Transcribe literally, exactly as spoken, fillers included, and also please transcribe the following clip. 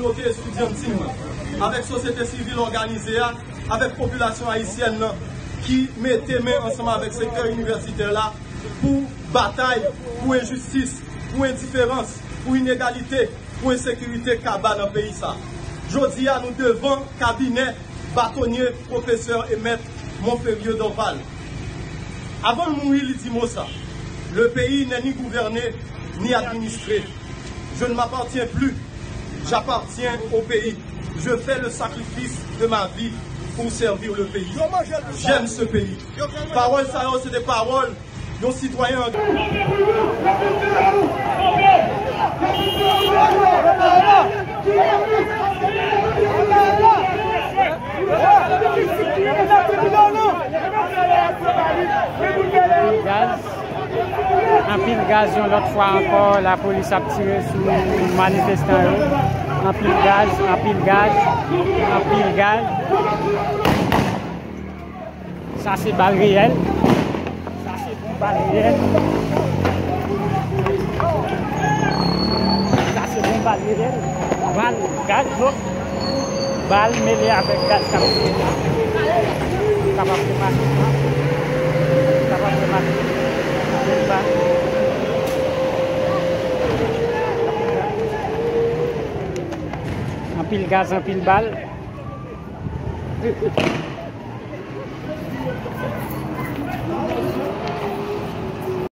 Kote estidyantin nan, avèk sosyete sivil òganize a, avèk popilasyon ayisyèn nan ki mete men ansanm avèk sektè inivèsitè la pou batay pou enjistis, pou endiferans, pou inegalite, pou ensekirite kaba nan peyi sa. Jodi a, nou devan kabinè batonye pwofesè e mèt Monferrier Dorval. Avan l mouri, li di mo sa: Le pays n'est ni gouverné, ni administré. Je ne m'appartiens plus, j'appartiens au pays. Je fais le sacrifice de ma vie pour servir le pays. J'aime ce pays. Pawòl sa yo, se te pawòl yon sitwayen an. Gaz. Anpil gaz yon lòt fwa ankò, lapolis ap tire sou manifestan yo. Anpil gaz, anpil gaz, anpil gaz. Sa se bal reyèl. Sa se bon bal reyèl. Sa se bon bal reyèl. Bal, gaz, bon. Bal mele avèk gaz k ap tire. Kapab fè mache. Kapab fè mache. Anpil bal. Anpil gaz, anpil bal.